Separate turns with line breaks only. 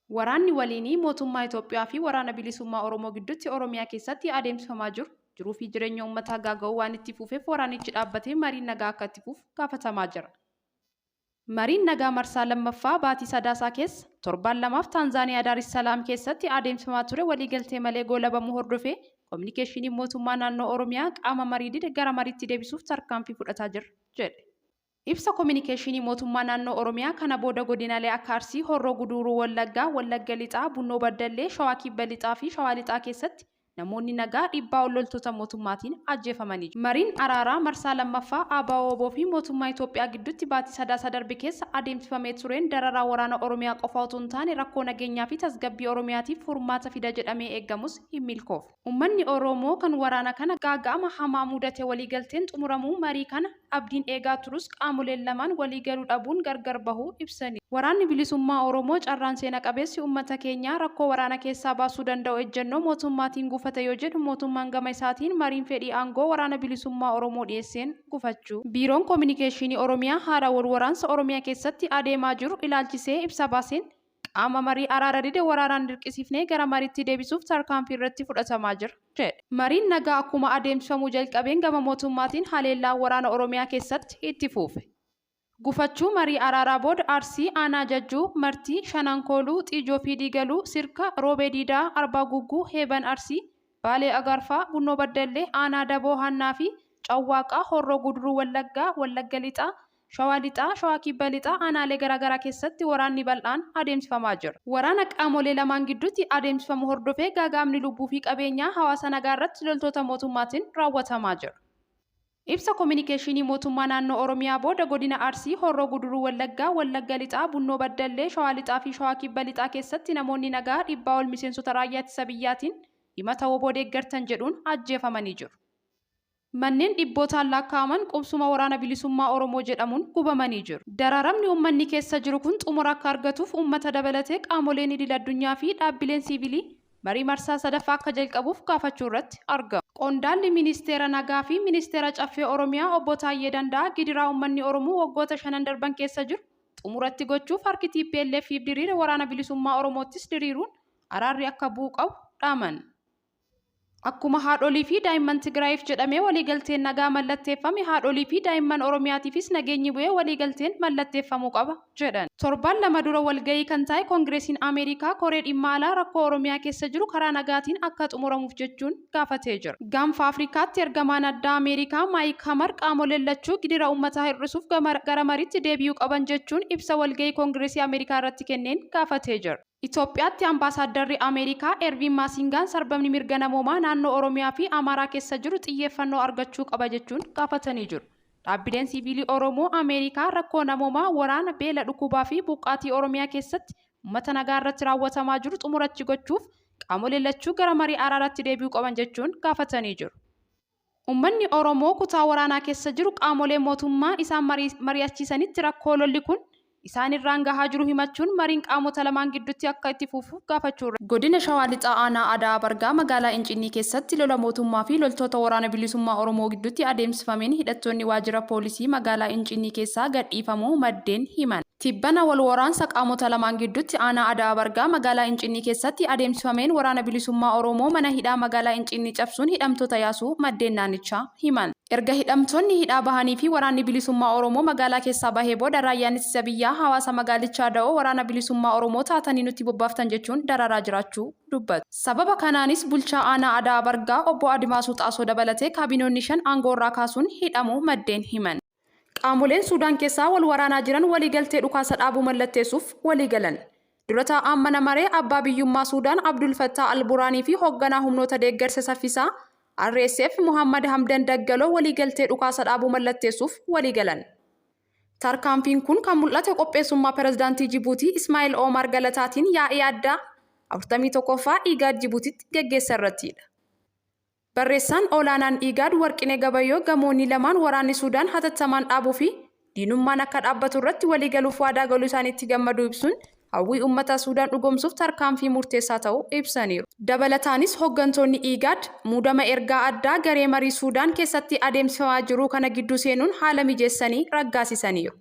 Waraanni waliinii mootummaa Itoophiyaa fi Waraana Bilisummaa Oromoo gidduutti Oromiyaa keessatti adeemsifamaa jiru jiruu fi jireenya uummataa gaaga'uu waan itti fufeef waraanichi dhaabbatee mariin nagaa akka itti fufu gaafatamaa jira. Mariin nagaa marsaa lammaffaa baatii Sadaasaa keessa torbaan lamaaf Taanzaaniyaa Daar es Salaam keessatti adeemsifamaa ture waliigaltee malee goolabamuu hordofee Kominikeeshiniin Mootummaa Naannoo Oromiyaa qaama marii dide gara mariitti deebisuuf tarkaanfii fudhataa jirra jedhe. Ibsa Kominikeeshinii Mootummaa Naannoo Oromiyaa kana booda godinaalee akka Arsii, Horroo Guduuruu Wallaggaa, Wallagga Lixaa, Bunnoo Baddallee, Shawaa Kibba Lixaa fi Shawaa Lixaa keessatti namoonni nagaa dhibbaa ol loltoota mootummaatiin ajjeefamanii jiru. Mariin araaraa marsaa lammaffaa ABO-wbo fi mootummaa Itoophiyaa gidduutti baatii Sadaasa darbe keessa adeemsifamee tureen dararaa waraana Oromiyaa qofa utuu hin taane rakkoo nageenyaa fi tasgabbii Oromiyaatiif furmaata fida jedhamee eegamus hin milkoofne. Ummanni Oromoo kan waraana kana gaaga'ama hamaa mudate waliigalteen xumuramuu marii kana abdiin eegaa turus qaamoleen lamaan waliigaluu dhabuun gargar bahuu ibsaniiru. Waraanni Bilisummaa Oromoo carraan seena qabeessi ummata keenyaa rakkoo waraana keessaa baasuu danda'u ejjennoo mootummaatiin gufate yoo jedhu mootummaan gama isaatiin mariin fedhii aangoo Waraana Bilisummaa Oromoo dhiyeesseen gufachuu. Biiroon Kominikeeshinii Oromiyaa haala walwaraansa Oromiyaa keessatti adeemaa jiru ilaalchisee ibsa baaseen Qaama marii araara dide waraanaan dirqisiifnee gara mariitti deebisuuf tarkaanfii irratti fudhatamaa jira, jedhe. Mariin nagaa akkuma adeemsifamuu jalqabeen gama mootummaatiin haleellaan waraana Oromiyaa keessatti itti fuufe. Gufachuu marii araaraa booda Arsii, Aanaa Jajjuu, Martii, Shanan Kooluu, Xiijoo fi Diigaluu, Sirka, Roobee Diidaa, Arbaa Gugguu, Heeban Arsii, Baalee Agaarfaa, Bunnoo Baddallee, Aanaa Daboo Haannaa fi Cawwaaqaa, Horroo Guduruu Wallaggaa, Wallagga Lixaa, Shawaa Lixaa, Shawaa Kibba Lixaa aanaalee garaagaraa keessatti waraanni bal'aan adeemsifamaa jira. Waraana qaamolee lamaan gidduutti adeemsifamu hordofee gaaga'amni lubbuu fi qabeenyaa hawaasa nagaa irratti loltoota mootummaatiin raawwatamaa jira. Ibsa Kominikeeshinii Mootummaa Naannoo Oromiyaa booda Godina Arsii, Horroo Guduruu Wallaggaa, Wallagga Lixaa, Bunnoo Baddallee, Shawaa Lixaa fi Shawaa Kibba Lixaa keessatti namoonni nagaa dhibbaa ol miseensota Raayyaa Ittisa Biyyaatiin himata wbo deeggartan jedhuun ajjeefamanii jiru. Manneen dhibbootaan lakkaa'aman qubsuma Waraana Bilisummaa Oromoo jedhamuun gubamanii jiru. Dararamni uummanni keessa jiru kun xumura akka argatuuf uummata dabalatee qaamoleen idil-addunyaa fi dhaabbileen siivilii marii marsaa sadaffaa akka jalqabuuf gaafachuu irratti argamu. Qondaalli Ministeera Nagaa fi Ministeera Caffee Oromiyaa Obbo Taayyee Danda'aa gidiraa uummanni Oromoo waggoota shanan darban keessa jiru xumura itti gochuuf harki TPLFif diriire Waraana Bilisummaa Oromoottis diriiruun araarri akka bu'u qabu dhaaman. Akkuma haadholii fi daa'imman Tigraayiif jedhamee waliigalteen nagaa mallatteeffame haadholii fi daa'imman Oromiyaatiifis nageenyi bu'ee waliigalteen mallatteeffamuu qaba jedhan. Torbaan 2 dura walgahii kan taa'e Kongireesiin Ameerikaa koree dhimma alaa rakkoo Oromiyaa keessa jiru karaa nagaatiin akka xumuramuuf jechuun gaafatee jira. Gaanfa Afrikaatti ergamaan addaa Ameerikaa Maayik Hamar qaamoleen lachuu gidira uummataa hir'isuuf gara mariitti deebi'uu qaban jechuun ibsa walgahii Kongireesii Ameerikaa irratti kenneen gaafatee jira. Itoophiyaatti Ambaasaaddarri Ameerikaa Erviin Maasingaan sarbamni mirga namoomaa naannoo Oromiyaa fi Amaaraa keessa jiru xiyyeeffannoo argachuu qaba jechuun gaafatanii jiru. Dhaabbileen Siiviilii Oromoo Ameerikaa rakkoo namoomaa, waraana, beela, dhukkubaa fi buqqaatii Oromiyaa keessatti uummata nagaa irratti raawwatamaa jiru xumurachi gochuuf qaamoleen lachuu gara marii araaraatti deebi'uu qaban jechuun gaafatanii jiru. Uummanni Oromoo kutaa waraanaa keessa jiru qaamolee mootummaa isaan mari'achiisanitti rakkoo lolli kun isaan irraan gahaa jiru himachuun mariin qaamota lamaan gidduutti akka itti fufu gaafachuu irra. Godina Shawaa Lixaa Aanaa Ada'aa Bargaa magaalaa Incinnii keessatti lola mootummaa fi loltoota Waraana Bilisummaa Oromoo gidduutti adeemsifameen hidhattoonni waajjira poolisii magaalaa Incinnii keessaa gadhiifamuu maddeen himan. Tibbana wal waraansa qaamota lamaan gidduutti aanaa Ada'aa Bargaa magaalaa Incinnii keessatti adeemsifameen Waraana Bilisummaa Oromoo mana hidhaa magaalaa Incinnii cabsuun hidhamtoota yaasuu maddeen naannichaa himan. Erga hidhamtoonni hidhaa bahanii fi Waraanni Bilisummaa Oromoo magaalaa keessaa bahee booda Raayyaan Ittisa Biyyaa hawaasa magaalichaa da'oo Waraana Bilisummaa Oromoo taatanii nutti bobbaaftan jechuun dararaa jiraachuu dubbatu. Sababa kanaanis bulchaa aanaa Ada'aa Bargaa obbo Adimaasuu Xaasoo dabalatee kaabinoonni 5 aangoorraa kaasuun hidhamuu maddeen himan. Qaamoleen Suudaan keessaa wal waraanaa jiran waliigaltee dhukaasa dhaabuu mallatteessuuf waliigalan. Dura taa'aan mana maree abbaa biyyummaa Suudaan Abdul Fattaah Al-Buraanii fi hoogganaa humnoota deeggarsa saffisaa RSF Mohaammad Hamdan Daggaloo waliigaltee dhukaasa dhaabuu mallatteessuuf waliigalan. Tarkaanfiin kun kan mul'ate qopheessummaa Pirezidaantii Jibuutii Ismaa'eel Oomaar Galataatiin yaa'ii addaa 41ffaa IGAD Jibuutitti geggeesse irrattiidha. Barreessaan Olaanaan IGAD Warqineh Gabayyoo gamoonni lamaan waraanni Suudaan hatattamaan dhaabuu fi diinummaan akka dhaabbatu irratti waliigaluuf waadaa galuu isaaniitti gammaduu ibsuun hawwii ummata Suudaan dhugoomsuuf tarkaanfii murteessaa ta'uu ibsaniiru. Dabalataanis hoggantoonni IGAD muudama ergaa addaa garee marii Suudaan keessatti adeemsifamaa jiruu kana gidduu seenuun haala mijeessanii raggaasisaniiru.